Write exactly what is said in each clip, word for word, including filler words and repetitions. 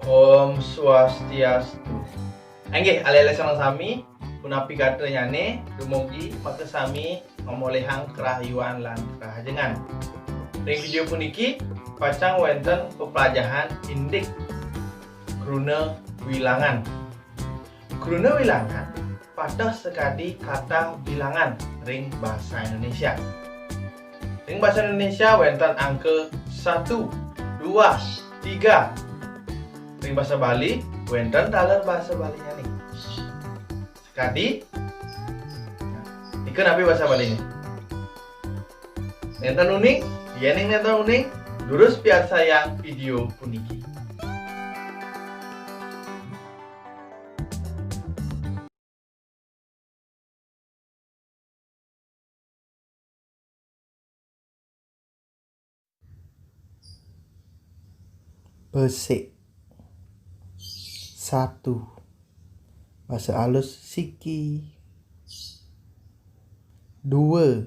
Om Swastiastu. Inggih, alit-alit sareng sami, punapi gatrané, dumugi makasami mamolihang karahayuan lan karahajengan. Ring vidéo puniki pacang wénten peplajahan indik kruna wilangan. Kruna wilangan pateh sakadi kata bilangan ring basa Indonesia. Ring basa Indonesia wénten angka satu, dua, tiga. Ring basa Bali wénten taler basa Balinyané. Sakadi, nika napi basa Baliné? Nénten uning? Yéning nénten uning, durus piarsayang vidéo puniki. Besik. Satu. Basa alus siki. Dua.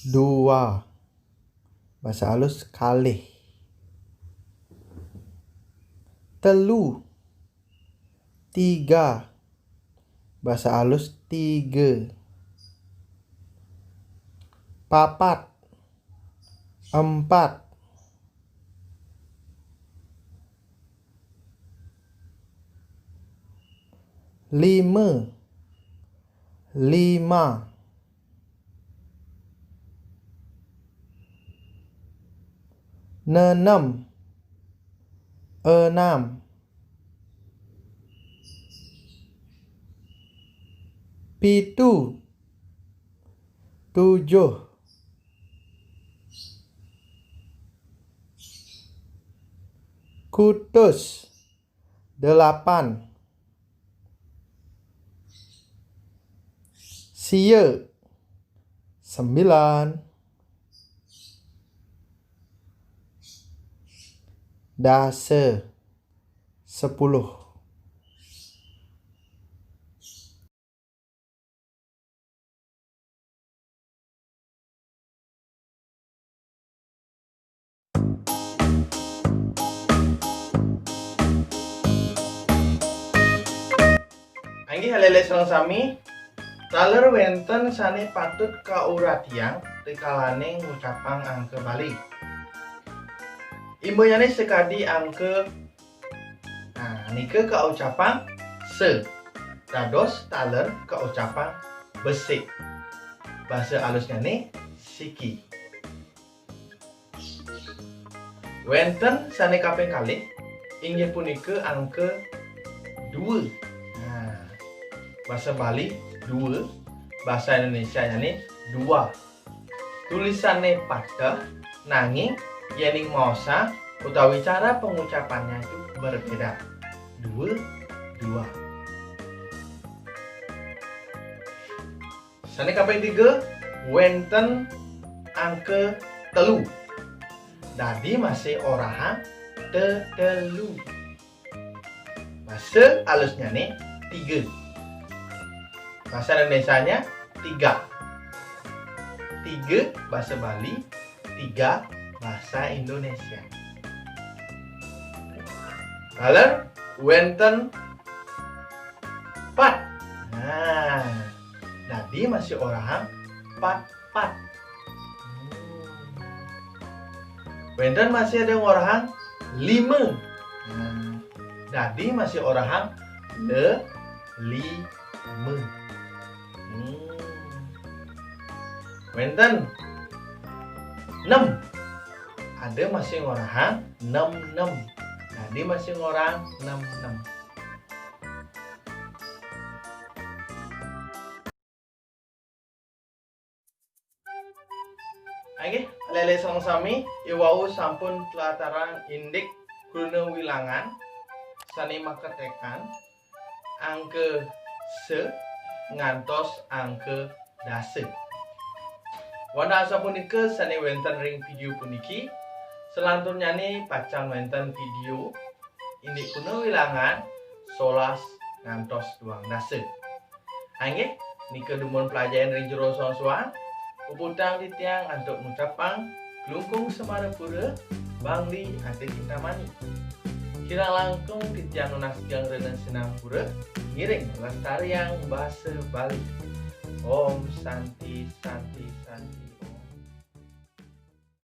Dua. Basa alus kalih. Telu. Tiga. Basa alus tiga. Papat. Empat. Lima. Lima. Nenem. Enam. Pitu. Tujuh. Kutus. Delapan. Sia. Sembilan. Dasa. Sepuluh. Inggih, alit-alit sareng sami, taler wénten sané patut kauratiang rikalané ngucapang angka Bali. Imbanyané sakadi angka, nah, nika kaucapang sa. Dados taler kaucapang besik. Basa alusnyané siki. Wénten sané kaping kalih, inggih punika angka dua. Nah, basa Bali dua, basa Indonésianyané dua. Tulisanné pateh, nanging yéning maosang utawi cara pangucapannya itu berbeda. Dua, dua. Sané kaping tiga, wénten angka telu. Dadi masih orahang tetelu. Basa alusnyané tiga. Basa Indonésianya tiga. Tiga basa Bali, tiga basa Indonésia. Taler wénten pat. Nah, dadi masih orahang pat-pat. Hmm. Wénten masih ada ngorahang lima. Nah, dadi masih orahang le, lima. Hmm. Wénten enam. Ada masih ngorahang enam enam. Dadi masih ngorahang enam enam. Inggih, alit-alit sareng sami, iwau sampun tlatarang indik kruna wilangan sané maketekan angka sa ngantos angka dasa. Wantah asapunika sané wénten ring vidéo puniki, salanturnyané pacang wénten vidéo indik kruna wilangan solas ngantos duang dasa. Inggih, nika dumun plajahin ring jero soang-soang, puputang titiang antuk ngucapang Klungkung Semarapura, Bangli Adi Kintamani. Kirang langkung titiang nunas gangrenan sinampura, ngiring lestariang basa Bali. Om Santi, Santi, Santi.